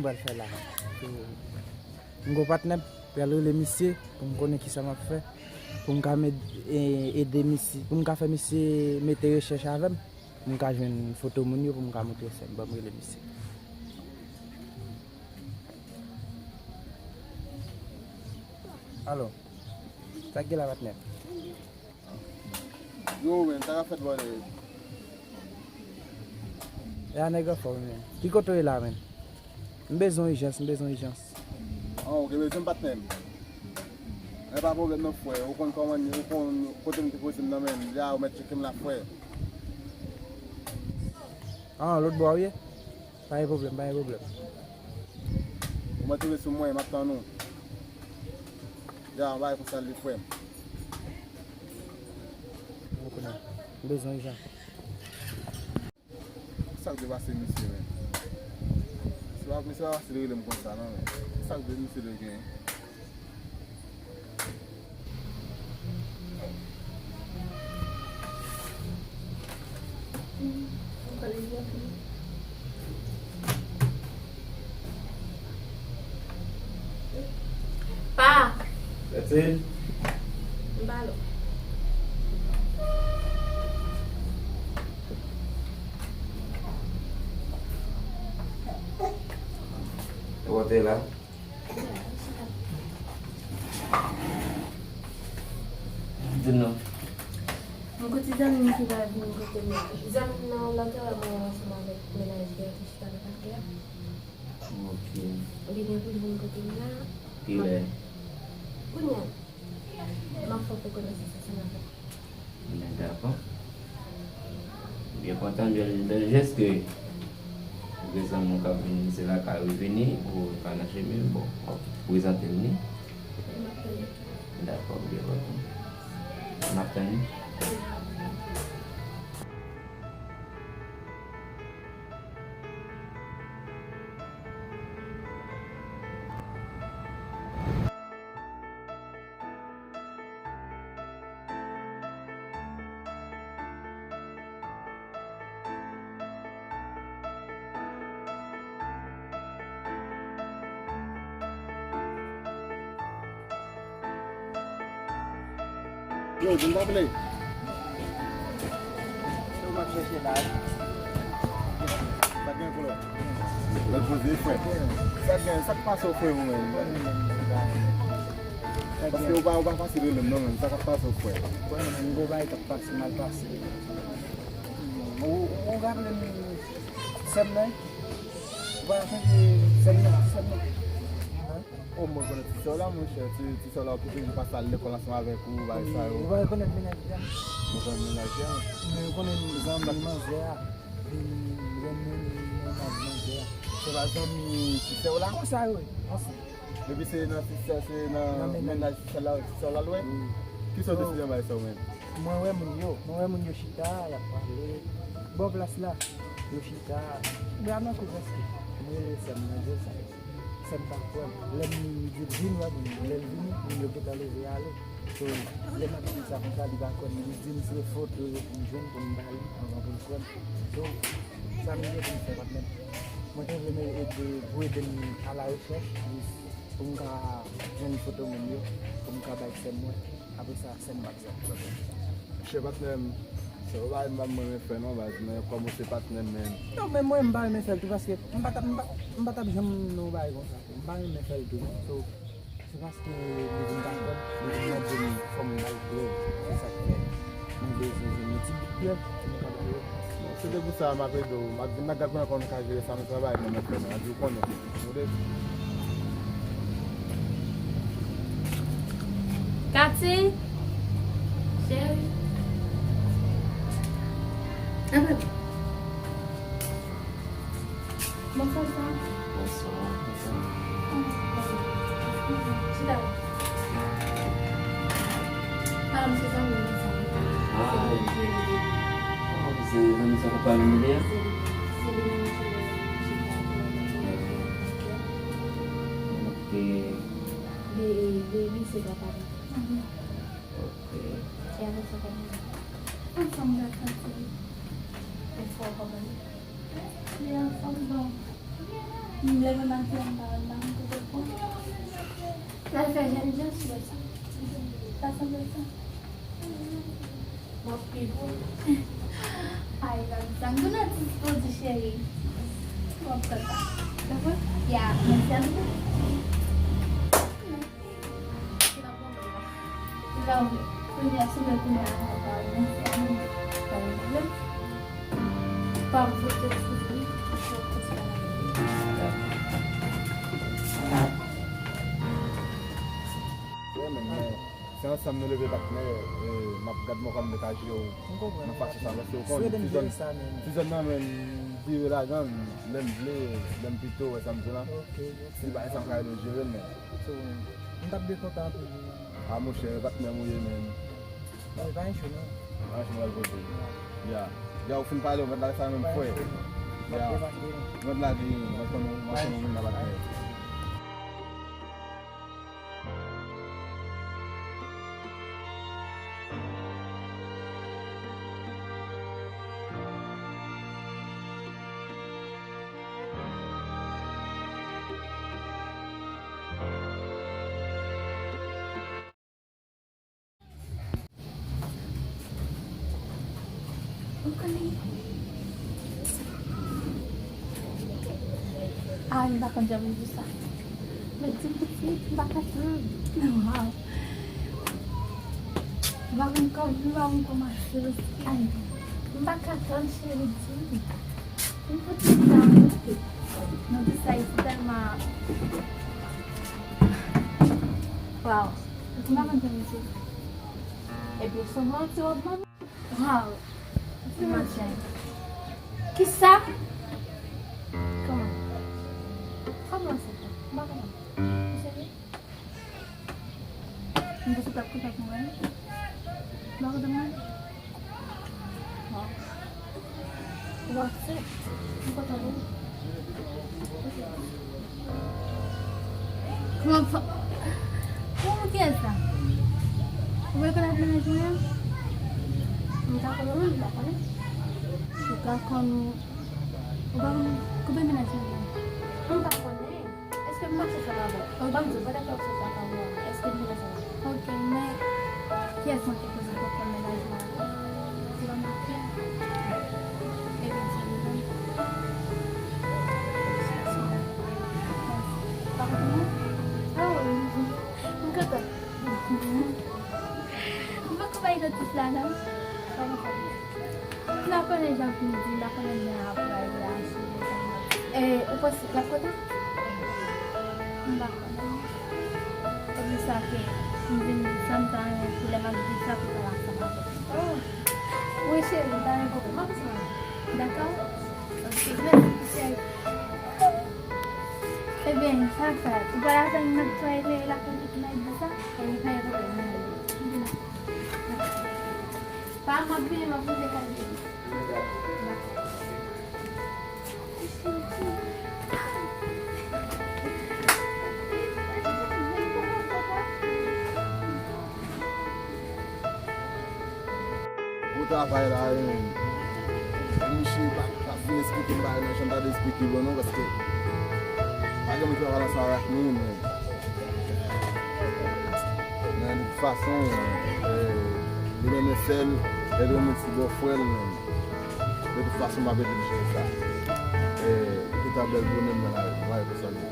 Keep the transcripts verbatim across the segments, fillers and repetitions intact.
M pral fè la. M gon patnè, pral rele misye pou m konnen kisa m ap fè. Pou m ka met, e, ede misye, pou m ka fè misye mete rechèch avè m. Pou m ka jwenn foto moun yo, pou m ka montre sè m. Ban m rele misye. Alo, sa k gen la, patnè? Yo, men, sa k ap fèt, brother? E a nèg anfòm, men. Ki kote w ye la, men? M bezwen ijans, m bezwen ijans. An, ou gen bezwen m, patnè m? E pa pwoblèm non, frè. Ou konn kòman, ou konn kote m te poze m nan, men. Ya, ou mèt tcheke m la, frè. An, lòt bò w ye? Pa gen pwoblèm, pa gen pwoblèm. Ou mèt tonbe sou mwen, m ap tann ou. Ya, yon bagay konsa l ye, frè m. Mwen konnen. M bezwen ijans. Sa k dwe pase misye, men? Se pa, se pa fasil rele m konsa, non, men. Sa k dwe misye dwe gen? Pa! That's it? M pa lò. Ou te la? Di m non. M gon ti zanmi m ki va vin kote m la. Zanmi m nan, lòt lè mwen ansanm avèk mennaj li a ki chita nan pati a. Ok. Li gen pou l vin kote m la. Kilè? Kounye a. M ap fè w fè konesans ansanm avè l. Ben, dakò. M byen kontan, byen bèl jès ke ou gen zanmi w k ap vin, se lakay ou vini, ou pa nan chemen, bon, w ap prezante m li. M ap tann ou. Dakò, m byen kontan. M ap tann ou. Yo, vin pa plè. Yo, m ap chèche la. Sa gen koulè. Lè poze, frè. Sa gen, sa k pase w, frè, ou menm? Paske ou pa, ou pa fasil rele m non, menm. Sa k ap pase w, frè? Frè, m gon bagay k ap pase, mal pase. Ou, ou raple m sè m nan? Ou pa sonje sè m nan, ti sè m nan? Hein? O, mwen konnen ti sè w la, monchè. Ti, ti sè w la, ou ki toujou pase al lekòl ansanm avèk ou, bagay sa yo. Ou pa rekonèt mennaj li a? Mwen konnen mennaj li a. Men ou konnen zanmi manzè a, li renmen mennaj manzè a. Se pa zanmi ti sè w la? Konsa yo ye, konsa. Depi se nan ti sè, se nan mennaj ti sè w la, ti sè w la l wè? Wi. Kisa w deside nan bagay sa yo menm? Mwen wè moun yo, mwen wè moun yo chita, y ap pale. Bò plas la, yo chita. Bra nan kou prèske. Mwen rele sè m nan, di l sa. Sè m pa kwè m. Lè m di l vin wè moun yo, lè l vini, moun yo gentan leve ale. So, lè m ap di l sa konsa, li pa kwè m. Li di m se foto yo pou m jwenn pou m ba li anvan pou l kwè m. So, sa m gen pou m fè, patnè m. Mwen te vle ede, pou ede m a la rechèch, jis pou m ka jwenn foto moun yo, pou m ka bay sè m wè. Apre sa, sè m p ap Monchè patnè m, se yon bagay m pa m renmen fè non baz, men kòm ou se patnè m, men. Non, men mwen m pa renmen fè l tou, paske m pa t ap, m pa, m pa t ap janm nan yon bagay konsa tou. M pa renmen fè l tou non. So, se paske li vin dakò, li vin mande m fò m bay prèv. Se sa k fè mwen bezwen jwenn yon ti bout prèv pou m ka ba yo. Bon, se te pou sa m ap ede w. M ap vin nan gad mwen kòman m ka jere sa, men se yon bagay m renmen fè, men, ou konnen. Katy! Cheri! Antre. Bonswa, bonswa. Bonswa, bonswa. Chita. Ah, m se zanmi m sa. Ah. Se li ki rele. Ah, se zanmi sa papa m li a? Se li, se li menm ki rele. Chita. Ok. Li, li, li se papa m. Mhm. Ok. E avèk sa kòman? Anfòm, gras a Dye. Anfòm kòman? Li anfòm, bon. M leve maten an, m pa wè, m pa konn kote l pran. L al fè jènjan sou lè sa. Sa sanble sa. M ap pi bon. Ay, pa di sa. M tounen dispoze, cheri. W ap kontan. Dakò? Ya, mèsi anpil. Love, premye sou lè kounye a, pa wè, mèsi anpil. Pa gen pwoblèm. Pa vote sou li. Wè, men, men, se ansanm nou leve, patnè, e, m ap gad mwen kòman m te ka jere w nan fason sa, paske w konnen, ti zòn, ti zòn nan, men, m vire ladan l, lè m vle, lè m pito, wè sa m di la. Si pa sa, m ka ede w jere l, men. M t ap byen kontan anpil, wi, men. A, monchè, patnè m ou ye, men. Bon, e pa yon cho, non. Pa yon cho, mwen poze. Ya. Ya, ou fin pale, ou mèt lage sa menm, frè. Ya. Mwen lage, mwen konnen, mwen konnen moun nan pa fè. Ou konnen. Ah, m pa konn jan pou m di sa. Men ti pitit, m pa ka tann. Waw. M pa konn kòman, m pa konn kòman se. Ay, m pa ka tann, cheri, di. M fout di sa, m fout. Nou di sa, se tèlman. Waw. M pa konn jan pou m di. Epi se manti w ap ban m. Waw. Ti machin. Kisa? Kòman? Kòman se fè? M pa konprann. Ou serye? M panse w t ap kontan pou mwen. M pa kontan mwen. Waw. Ou aksepte. M kontan pou ou. Kòman fa-, kòman kiyès sa? Ou rekonèt mennaj mwen an? M pa konnen, m pa konnen. Ou pa konn, ou pa konn koupe mennaj mwen an? M pa konnen. Èske m mache ansanm avè w? Ban m di w, pandan ke w sot la pa mwen, èske m vin ansanm avè w? Ok, men kiyès mwen te poze pwòp mennaj mwen avè w? Se pa Matye. Ebyen, se li menm. Pa konprann? Oh, m kontan. M poko bay notis la, non. Pa konprann. M pa konnen jan pou m di, m pa konnen jan apre la, si w konprann. E, ou panse l ap kontan? M pa konnen. Se pou sa ke m vin di sa, m ta renmen pou lè m ap di sa, pou l pale ansanm avè m. Oh! Wi, cheri, m pa gen pwoblèm. M ap di sa. Dakò? Ok, mèsi, cheri. Ebyen, sa fèt. Ou pa t atann m ap netwaye la pou m netwaye di sa? Ebyen, pa gen pwoblèm. Pa m ap vini, m ap vini kay li. Pou travay la, e, misye pa, pa fin esplike m bagay nan jan m ta dwe esplike yo non, paske pa gen moun ki pa pale ansanm avèk nou, men, men de tout fason, e, li renmen sè l, e li renmen ti bòfrè l, men de tout fason, m ap ede l jere sa. E, tout ap bèl bonè m nan lavi, m pa konsa li ye.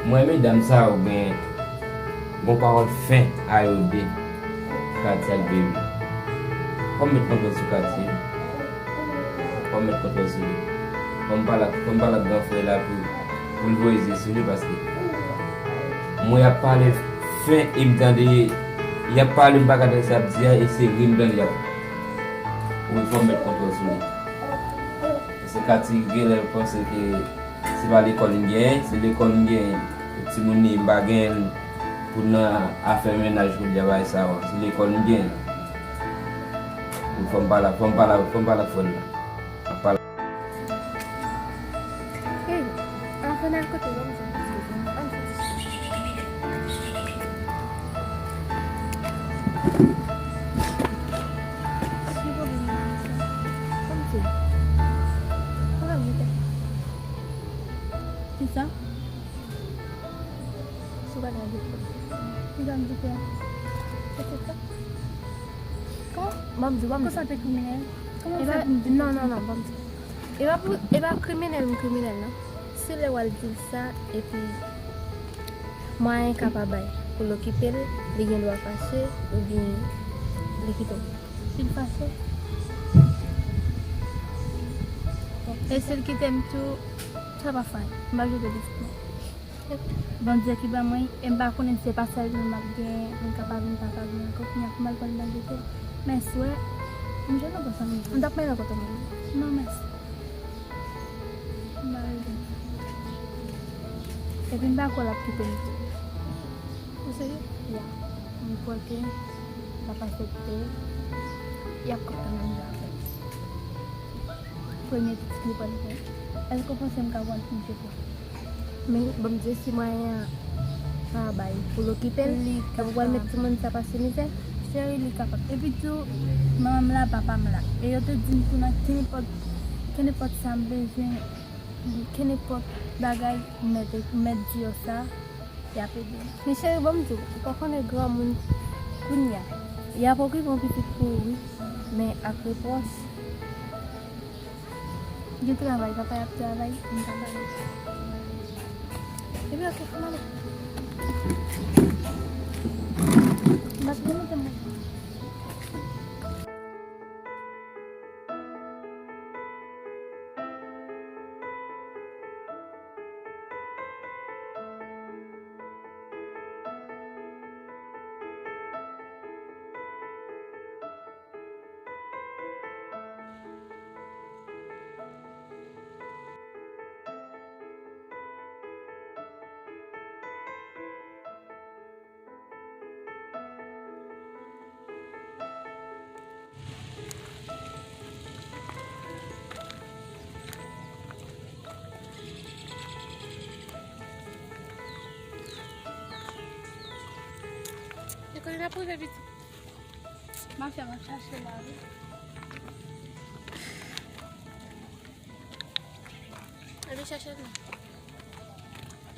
Mwen, medam sa yo gen bon pawòl fen a yo de, Katy ak Baby. Fò m met kontwòl sou Katy. Fò m met kontwòl sou li. Fò m pale ak, fò m pale ak gran frè la pou, pou l voye zye sou li, paske mwen y ap pale fen e m tande, y ap pale, m pa ka tande sa y ap di a, e se ri m tande y ap. Wi, fò m met kontwòl sou li. Paske Katy genlè panse ke se pa lekòl m genyen, se lekòl m genyen. Pou timoun li, m pa genyen l pou nan afè mennaj kounye a bagay sa yo. Se lekòl m genyen. Fò m pale, fò m pale, fò m pale ak frè l la. M ap pale. Ki pwoblèm nan, sa? Kòmsi? Kòmsi? Kisa? Sou gade a de. Kisa m di fè? Se tout sa? Kòman? Ban m di, ban m di. Konsa te kriminèl? Kòman fè pou m di non, non, non, ban m di. E pa pou, e pa kriminèl, m kriminèl, non. Se lè w al di l sa, epi mwayen ka pa bay pou l okipe l, li gen dwa fache, oubyen li kite w. Si l fache? E si l kite m tou, sa pa fè anyen. M ap jete pitit mwen. Bondye ki ban mwen, e m pa konnen si se pa sèl mwen m ap gen, mwen ka pa vin papa mwen ankò, kounye a pou m al pran l nan lete. Men swè, m jwenn yon bòs ann. M t ap mennen kote mwen. Non, mèsi. M pa bezwen. Epi m pa kwè l ap kite m tou. Ou serye? Ya. M kwè ke l ap aksepte. Y ap kontan menm jan avè m. Premye pitit li pral fè. Èske w panse m ka pran l pou m te pran? Men, ban m di w, si mwayen an pa bay pou l okipe l, li kapab. Epi w pral met timoun sa pase mizè. Cheri, li kapab. Epi tou, manman m la, papa m la. E yo te di m tou nan kenenpòt, kenenpòt sa m bezwen, kenenpòt bagay, m mèt, m mèt di yo sa. Y ap ede m. Men cheri, ban m di w, ou pa konnen granmoun kounye a. Y ap okipe yon pitit pou ou, wi, men ak repwòch. Gen travay, papa y ap travay, m pa travay. Epi, oke, m ale. M ap remonte m. Lekòl la pou fè pitit. Mafya m ap chache la, wi. Ann chache l non.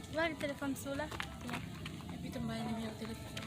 Ou pa gen telefòn sou ou la? Non. Epi tou m bay nimewo telefòn.